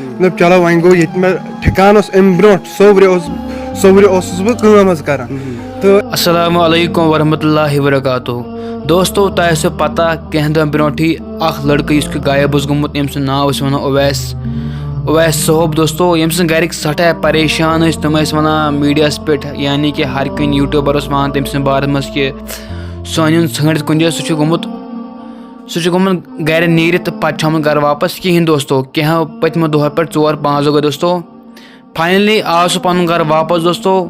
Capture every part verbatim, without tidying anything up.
مےٚ دوٚپ، چلو، وۄنۍ گوٚو ییٚتہِ مےٚ ٹھِکان اوس اَمہِ برونٛٹھ، صوورِ اوس، صوورِ اوسُس بہٕ کٲم حظ کران۔ تہٕ السلام علیکم ورحمۃ اللہ وبرکاتہ۔ دوستو، تۄہہِ آسیو پتہ، کینٛہہ دۄہ برونٛٹھٕے اکھ لڑکہٕ، یُس کہِ غایب اوس گوٚمُت، ییٚمۍ سُنٛد ناو ٲسۍ ونان اویس، اویس صٲب۔ دوستو، ییٚمۍ سٕنٛدۍ گرِکۍ سٮ۪ٹھاہ پریشان ٲسۍ، تِم ٲسۍ ونان میٖڈیاہَس پٮ۪ٹھ، یعنی کہِ ہر کُنہِ یوٗٹیوٗبر اوس ونان تٔمۍ سٕنٛدِ بارس منٛز کہِ سُہ أنِن ژھٲنٛڈِتھ کُنہِ جایہِ، سُہ چھُ گوٚمُت، سُہ چھُ گوٚمُت گرِ نیٖرِتھ تہٕ پتہٕ چھُ آمُت گرٕ واپس کِہینۍ۔ دوستو، کینٛہہ پٔتمہِ دۄہ پٮ۪ٹھ، ژور پانٛژھ دۄہ گٔے دوستو، فاینلی آو سُہ پنُن گرٕ واپس دوستو۔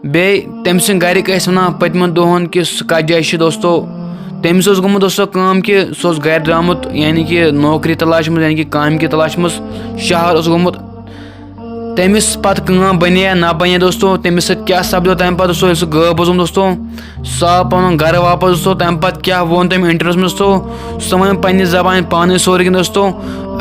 بیٚیہِ تٔمۍ سٕنٛدۍ گرِکۍ ٲسۍ ونان پٔتمٮ۪ن دۄہن کہِ سُہ کتھ جایہِ چھُ دوستو۔ تٔمِس اوس گوٚمُت دوستو کٲم کہِ سُہ اوس گرِ درٛامُت، یعنی کہِ نوکری تلاش منٛز، یعنی کہِ کامہِ کہِ تلاش منٛز شہر اوس گوٚمُت۔ تٔمِس پتہٕ کٲم بنے یا نہ بنے دوستو، تٔمِس سۭتۍ کیٛاہ سپدیو تمہِ پتہٕ دوستو، ییٚلہِ سُہ غٲب اوس گوٚمُت دوستو، سُہ آو پنُن گرٕ واپس دوستو۔ تمہِ پتہٕ کیٛاہ ووٚن تٔمۍ انٹرویوس منٛز دوستو، سُہ ووٚن پننہِ زبانہِ پانے سورُے کینٛہہ دوستو۔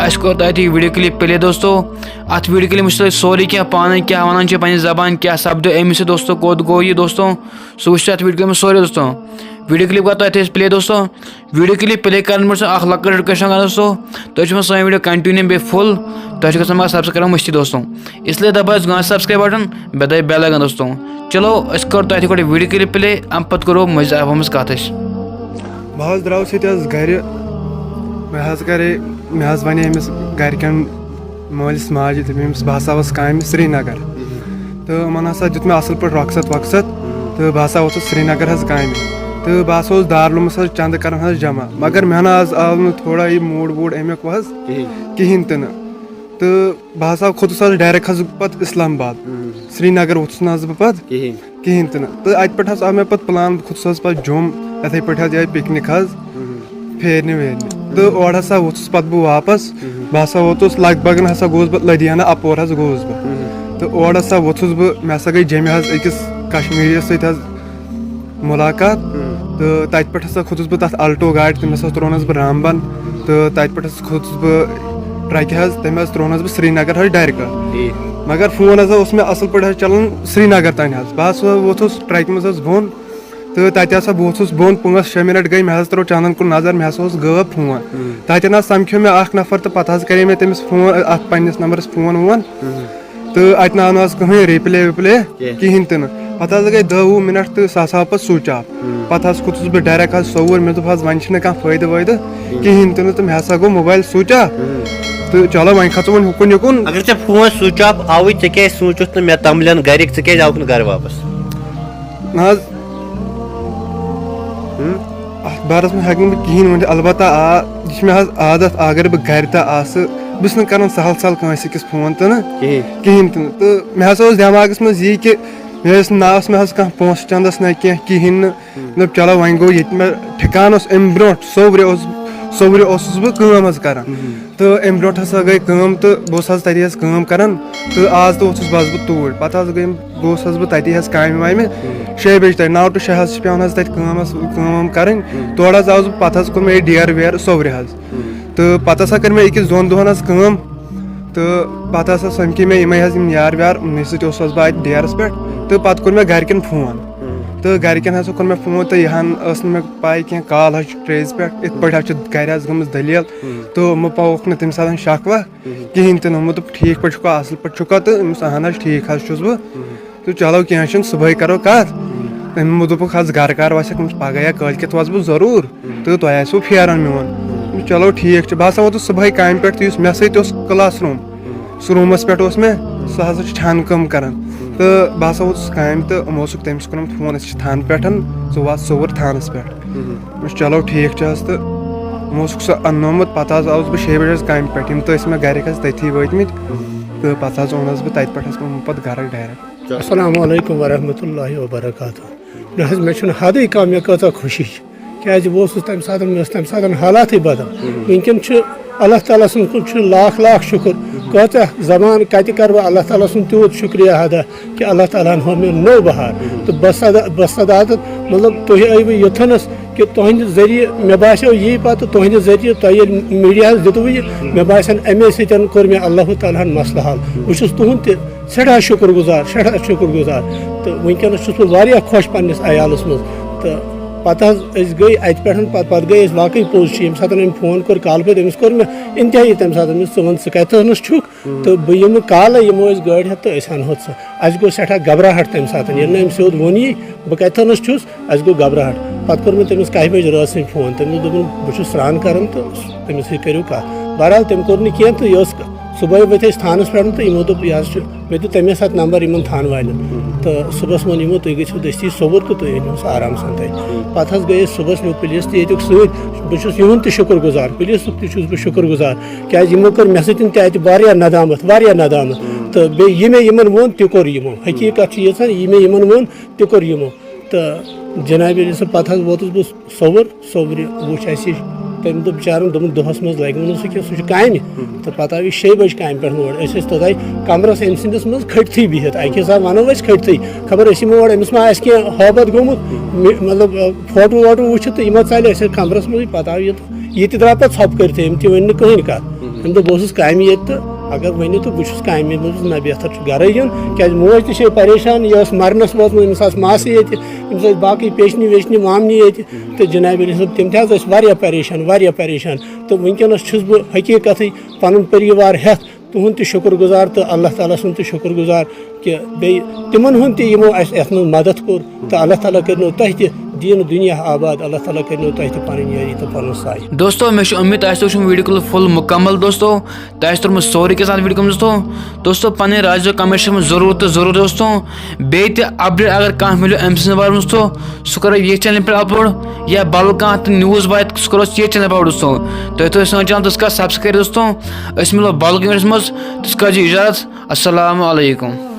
اسہِ کوٚر تۄہہِ یہِ ویڈیو کلپ پلے دوستو۔ اتھ ویڈیو کلپ منٛز چھُ تۄہہِ سورُے کینٛہہ پانے کیٛاہ ونان چھِ پننہِ زبانہِ، کیٛاہ سپدیو أمِس سۭتۍ دوستو، کوٚت گوٚو یہِ دوستو، سُہ وٕچھِو اتھ ویڈیو کلپ منٛز سورُے دوستو۔ ویڈیو کلپ کرو تۄہہِ أتھۍ پلے دوستو۔ ویڈیو کلپ پلے کرنہٕ برونٛہہ چھُ اکھ لۄکٕٹ رِکویسٹ کران دوستو، تُہۍ چھِو مےٚ سٲنۍ ویڈیو کنٹینیو بیٚیہِ فُل، تۄہہِ چھُ گژھان مگر سبسکرایب مٔشتٕے دوستو، اس لیے دبٲیِو گانٛدھ سبسکرایب بٹن، بیٚیہِ دبٲیِو بیل آیکن دوستو۔ چلو، أسۍ کرو تۄہہِ تہِ گۄڈٕ ویڈیو کلپ پلے، امہِ پتہٕ کرو مٔزیٖد اَتھ منٛز کتھ أسۍ۔ بہٕ حظ درٛاوُس ییٚتہِ حظ گرِ، مےٚ حظ کرے، مےٚ حظ ونے أمِس گرِکٮ۪ن مٲلِس ماجہِ، دوٚپمَس، بہٕ ہسا اوسُس کامہِ سرینگر۔ تہٕ یِمَن ہسا دیُت مےٚ اَصٕل پٲٹھۍ رۄخصت وۄخصت۔ تہٕ بہٕ ہسا ووتُس سرینگر حظ کامہِ۔ تہٕ بہٕ ہسا اوسُس دارالعلومس حظ چندٕ کران حظ جمع، مگر مےٚ نہ حظ آو نہٕ تھوڑا یہِ موٗڈ ووٗڈ اَمیُک حظ کِہیٖنۍ۔ کِہیٖنۍ تہِ نہٕ۔ تہٕ بہٕ ہسا کھوٚتُس حظ ڈایریکٹ حظ پتہٕ اسلام آباد۔ سرینگر ووتُس نہٕ حظ بہٕ پتہٕ کِہیٖنۍ۔ کِہیٖنۍ تہِ نہٕ۔ تہٕ اَتہِ پٮ۪ٹھ حظ آو مےٚ پَتہٕ پٕلان، بہٕ کھوٚتُس حظ پَتہٕ جوٚم، یِتھَے پٲٹھۍ حظ یِہوٚے پِکنِک حظ، پھیرنہِ ویرنہِ۔ تہٕ اورٕ ہسا ووٚتھُس پَتہٕ بہٕ واپَس۔ بہٕ ہسا ووتُس لگ بگن ہسا گوس بہٕ لدھیانہ اَپور حظ گوس بہٕ۔ تہٕ اورٕ ہسا ووٚتھُس بہٕ، مےٚ ہسا گٔے جیٚمہِ حظ أکِس کشمیٖریَس سۭتۍ حظ مُلاقات۔ تہٕ تَتہِ پٮ۪ٹھ ہسا کھوٚتُس بہٕ تَتھ الٹو گاڑِ، تٔمِس حظ ترٛوونَس بہٕ رامبن۔ تہٕ تَتہِ پٮ۪ٹھ حظ کھوٚتُس بہٕ ٹرٛکہِ حظ، تٔمۍ حظ ترٛوونَس بہٕ سرینگر حظ ڈایریکٹ۔ مگر فون ہسا اوس مےٚ اَصٕل پٲٹھۍ حظ چلان سرینگر تام حظ۔ بہٕ ہسا ووٚتھُس ٹرٛکہِ منٛز حظ بۄن۔ تہٕ تَتہِ ہسا بہٕ ووٚتھُس بۄن، پانٛژھ شےٚ مِنٹ گٔے، مےٚ حظ ترٛوو چَندَن کُن نظر، مےٚ ہسا اوس غٲب فون۔ تَتٮ۪ن حظ سَمکھیو مےٚ اَکھ نفر تہٕ پَتہٕ حظ کَرے مےٚ تٔمِس فون، اَتھ پنٛنِس نمبرَس فون وون۔ تہٕ اَتہِ نہ آو نہٕ حظ کٕہٕنۍ رِپلے وِپلے کِہیٖنۍ تہِ نہٕ۔ پَتہٕ حظ گٔے دَہ وُہ مِنٹ تہٕ سُہ ہسا آو پَتہٕ سُوِچ آف۔ پَتہٕ حظ کھوٚتُس بہٕ ڈایریکٹ حظ سوٚوُر، مےٚ دوٚپ حظ وۄنۍ چھِنہٕ کانٛہہ فٲیدٕ وٲیدٕ کِہیٖنۍ تہِ نہٕ، تہٕ مےٚ ہسا گوٚو موبایل سُوِچ آف۔ تہٕ چلو وۄنۍ کھژو وۄنۍ ہُکُن یُکُن۔ اگر ژےٚ فون سُوِچ آف آوُے، ژےٚ کیٛازِ سوٗنٛچُتھ نہٕ مےٚ تَمبلٮ۪ن گَرِکۍ، ژٕ کیٛازِ آوُکھ نہٕ گَرٕ واپَس؟ نہ حظ۔ اَتھ بارَس منٛز ہٮ۪کہٕ نہٕ بہٕ کِہیٖنۍ ؤنِتھ۔ البتہ آ، یہِ چھِ مےٚ حظ عادت، اگر بہٕ گَرِ تہِ آسہٕ، بہٕ چھُس نہٕ کَران سَہل سَہل کٲنٛسہِ أکِس فون تہِ نہٕ کِہیٖنۍ۔ کِہیٖنۍ تہِ نہٕ۔ تہٕ مےٚ ہسا اوس دٮ۪ماغَس منٛز یی کہِ مےٚ ٲسۍ نہٕ، نہ ٲس مےٚ حظ کانٛہہ پونٛسہٕ چَندَس نہ کینٛہہ کِہیٖنۍ نہٕ۔ مےٚ دوٚپ، چلو وۄنۍ گوٚو ییٚتہِ مےٚ ٹھِکان اوس اَمہِ برونٛٹھ، صوورِ اوس، صوورِ اوسُس بہٕ کٲم حظ کَران۔ تہٕ اَمہِ برونٛٹھ ہسا گٔے کٲم تہٕ بہٕ اوسُس حظ تَتی حظ کٲم کَران۔ تہٕ آز تہِ ووٚتھُس بہٕ حظ بہٕ توٗرۍ۔ پَتہٕ حظ گٔے، گوٚوُس حظ بہٕ تَتی حظ کامہِ وامہِ۔ شیٚیہِ بَجہِ تانۍ، نَو to شےٚ حظ چھِ پٮ۪وان حظ تَتہِ کٲم حظ، کٲم کَرٕنۍ۔ تورٕ حظ آوُس بہٕ، پَتہٕ حظ کوٚر مےٚ یہِ ڈیرٕ ویرٕ صوورِ حظ۔ تہٕ پَتہٕ ہسا کٔر مےٚ أکِس دۄن دۄہَن حظ کٲم۔ تہٕ پَتہٕ ہسا سَمکھے مےٚ یِمَے حظ یِم یار ویار، یِمنٕے سۭتۍ اوسُس حظ بہٕ اَتہِ ڈیرَس پٮ۪ٹھ۔ تہٕ پَتہٕ کوٚر مےٚ گَرِکٮ۪ن فون۔ تہٕ گَرِکٮ۪ن ہسا کوٚر مےٚ فون تہٕ یہِ ہَن ٲس نہٕ مےٚ پَے کینٛہہ، کال حظ چھِ ٹرٛیسہِ پٮ۪ٹھ، یِتھ پٲٹھۍ حظ چھِ گَرِ حظ گٔمٕژ دٔلیٖل۔ تہٕ یِمو پاوُکھ نہٕ تَمہِ ساتہٕ شَکوہ کِہیٖنۍ تہِ نہٕ۔ یِمو دوٚپ، ٹھیٖک پٲٹھۍ چھُکھا، اَصٕل پٲٹھۍ چھُکھا؟ تہٕ أمِس، اَہَن حظ ٹھیٖک حظ چھُس بہٕ۔ تہٕ چلو کینٛہہ چھُنہٕ، صُبحٲے کَرو کَتھ۔ تٔمۍ دوٚپُکھ، حظ گَرٕ کَر وَسَکھ؟ أمِس پَگاہ یا کٲلۍکٮ۪تھ وَسہٕ بہٕ ضروٗر، تہٕ تۄہہِ آسِوٕ پھیران میون۔ چلو ٹھیٖک چھُ۔ بہٕ ہسا ووتُس صُبحٲے کامہِ پٮ۪ٹھ، تہٕ یُس مےٚ سۭتۍ اوس کٕلاس روٗم، سُہ روٗمَس پٮ۪ٹھ اوس مےٚ، سُہ ہسا چھُ چھانہٕ کٲم کَران۔ تہٕ بہٕ ہسا ووتُس کامہِ تہٕ یِمو اوسُکھ تٔمِس کوٚرمُت فون، أسۍ چھِ تھانہٕ پٮ۪ٹھ، ژٕ وات صوٚوُر تھانَس پٮ۪ٹھ۔ مےٚ دوٚپُس، چلو ٹھیٖک چھُ حظ، تہٕ یِمو اوسُکھ سُہ اَننومُت۔ پَتہٕ حظ آوُس بہٕ شیٚیہِ بَجہِ حظ کامہِ پٮ۪ٹھ، یِم تہٕ ٲسۍ مےٚ گَرِکۍ حظ تٔتھی وٲتۍ مٕتۍ، تہٕ پَتہٕ حظ اوٚن حظ بہٕ تَتہِ پٮ۪ٹھ حظ اوٚنُم پَتہٕ گَرٕ ڈایریکٹ۔ السلام علیکم ورحمۃ اللہ وبرکاتہ۔ نہ حظ، مےٚ چھُنہٕ حدٕے کانٛہہ، مےٚ کۭژاہ خوشی چھِ، کیٛازِ بہٕ اوسُس تَمہِ ساتہٕ، مےٚ ٲس تَمہِ ساتہٕ حالاتٕے بدل۔ وٕنکیٚن چھُ اللہ تعالیٰ سٕنٛز کُن چھُ لاکھ لاکھ شُکُر، کۭژاہ زبان کَتہِ کَرٕ بہٕ اللہ تعالیٰ سُنٛد تیوٗت شُکریہ ادا کہِ اللہ تعالیٰ ہَن ہوو مےٚ نوٚو بہار۔ تہٕ بہٕ سدا، بہٕ سدا تہٕ مطلب تُہۍ ٲیوٕ یوٚتھَنَس کہِ تُہٕنٛدِ ذٔریعہٕ مےٚ باسیو یی پَتہٕ تُہٕنٛدِ ذٔریعہٕ تۄہہِ ییٚلہِ میٖڈیاہَس دیُتوٕ یہِ، مےٚ باسان اَمے سۭتۍ کوٚر مےٚ اللہ تعالیٰ ہَن مسلہٕ حل۔ بہٕ چھُس تُہُنٛد تہِ سٮ۪ٹھاہ شُکُر گُزار، سٮ۪ٹھاہ شُکُر گُزار۔ تہٕ وٕنکیٚنَس چھُس بہٕ واریاہ خۄش پنٛنِس عیالَس منٛز۔ تہٕ پتہٕ حظ أسۍ گٔے اتہِ پٮ۪ٹھ، پتہٕ پتہٕ گٔے أسۍ واقعی، پوٚز چھُ، ییٚمہِ ساتہٕ أمۍ فون کوٚر، کالہٕ پٮ۪ٹھ أمِس کوٚر مےٚ انتہٲیی، تمہِ ساتہٕ أمِس، ژٕ وَن ژٕ کتہِ تھٲونس چھُکھ؟ تہٕ بہٕ یِمہٕ کالے، یِمو أسۍ گٲڑۍ ہٮ۪تھ تہٕ أسۍ انہوتھ ژٕ۔ اسہِ گوٚو سٮ۪ٹھاہ گھبراہٹ تمہِ ساتہٕ، ییٚلہِ نہٕ أمۍ سیوٚد ووٚن یی بہٕ کتہِ تھٲونس چھُس، اسہِ گوٚو گھبراہٹ۔ پتہٕ کوٚر مےٚ تٔمِس کاہہِ بجہِ رٲژ سٕنٛدۍ فون، تٔمۍ دوٚپ، دوٚپُن، بہٕ چھُس سرٛان کران تہٕ تٔمِس سۭتۍ کٔرِو کتھ۔ بہرحال تٔمۍ کوٚر نہٕ کینٛہہ تہٕ یہِ اوس، صُبحٲے ؤتھۍ أسۍ تھانس پٮ۪ٹھ تہٕ یِمو دوٚپ، یہِ حظ چھُ، مےٚ دیُت تَمے ساتہٕ نمبر یِمن تھانہٕ والٮ۪ن۔ تہٕ صُبحس ووٚن یِمو، تُہۍ گٔژھِو دٔستی صوٚوُر تہٕ تُہۍ أنِو سُہ آرام سان تَتہِ۔ پتہٕ حظ گٔے أسۍ صُبحس نیوٗ پُلیٖس تہِ ییٚتیُک سۭتۍ۔ بہٕ چھُس یِہُنٛد تہِ شُکُر گُزار، پُلیٖسُک تہِ چھُس بہٕ شُکُر گُزار، کیٛازِ یِمو کٔر مےٚ سۭتۍ تہِ اَتہِ واریاہ ندامت، واریاہ ندامت۔ تہٕ بیٚیہِ یہِ مےٚ یِمن ووٚن، تہِ کوٚر یِمو۔ حقیٖقت چھِ ییٖژاہ، یہِ مےٚ یِمن ووٚن، تہِ کوٚر یِمو۔ تہٕ جنابِ عٲلی صٲب، پتہٕ حظ ووتُس بہٕ صوٚوُر، صوٚورِ وُچھ اَسہِ، تٔمۍ دوٚپ بِچارَن، دوٚپُن، دۄہَس منٛز لَگہِ نہٕ سُہ کینٛہہ، سُہ چھُ کامہِ۔ تہٕ پَتہٕ آو یہِ شیٚیہِ بَجہِ کامہِ پٮ۪ٹھ اور۔ أسۍ ٲسۍ توٚتانۍ کَمرَس أمۍ سٕنٛدِس منٛز کھٔٹتھٕے بِہِتھ، اَکہِ حساب وَنو أسۍ کھٔٹتھٕے، خبر ٲسۍ یِمو اور أمِس ما آسہِ کینٛہہ ہٲبَتھ گوٚمُت، مِ-، مطلب، فوٹو ووٹو وٕچھِتھ تہٕ یہِ ما ژَلہِ۔ أسۍ ٲسۍ کَمرَس منٛزٕے، پَتہٕ آو یہِ تہٕ یہِ تہِ درٛاو پَتہٕ ژھۄپہٕ کٔرِتھٕے، أمۍ تہِ ؤنۍ نہٕ کٕہٕنۍ کَتھ۔ أمۍ دوٚپ، بہٕ اوسُس کامہِ ییٚتہِ تہٕ اگر ؤنِو تہٕ بہٕ چھُس کامہِ، مےٚ دوٚپُس، نہ، بہتر چھُ گرے یُن، کیازِ موج تہِ چھے پریشان، یہِ ٲس مرنس وٲژمٕژ، أمِس آسہٕ ماسہٕ ییٚتہِ، أمِس ٲسۍ باقٕے پیچنہِ ویچنہِ مامنہِ ییٚتہِ۔ تہٕ جناب عٲلی صٲب، تِم تہِ حظ ٲسۍ واریاہ پریشان، واریاہ پریشان۔ تہٕ وٕنکیٚنس چھُس بہٕ حقیٖقتٕے پنُن پریوار ہٮ۪تھ تُہُنٛد تہِ شُکر گُزار تہٕ اللہ تعالیٰ سُنٛد تہِ شُکر گُزار کہِ بیٚیہِ تِمن ہُنٛد تہِ یِمو اَسہِ یَتھ منٛز مدد کوٚر، تہٕ اللہ تعالیٰ کٔرِنو تۄہہِ تہِ دیٖن دُنیا آباد، اللہ تعالیٰ کٔرِنو تۄہہِ تہِ پنٕنۍ یٲری تہٕ پنُن سایہِ۔ دوستو، مےٚ چھُ اُمید تۄہہِ آسہِ وٕچھمُت ویٖڈیو کُل فُل مُکمل۔ دوستو، تۄہہِ آسہِ توٚرمُت سورُے کینٛہہ سمجھ ویٖڈیو منٛز۔ دوستو، دوستو، پنٕنۍ راے زٲنِو comment section منٛز ضروٗر تہٕ ضروٗر۔ دوستو، بیٚیہِ تہِ update اگر کانٛہہ مِلیو أمۍ سٕنٛدِ بارس منٛز، دوستو، سُہ کرو ییٚتھۍ channel پٮ۪ٹھ upload، یا بدل کانٛہہ تہِ news واتہِ، سُہ کرو أسۍ ییٚتھۍ channel پٮ۪ٹھ upload۔ دوستو، تُہۍ تھٲیِو سٲنۍ channel دوستو subscribe۔ دوستو، أسۍ مِلو بدل کُنہِ ویٖڈیوس منٛز، تِژھ کالہِ چھِ اجازت۔ السلام علیکم۔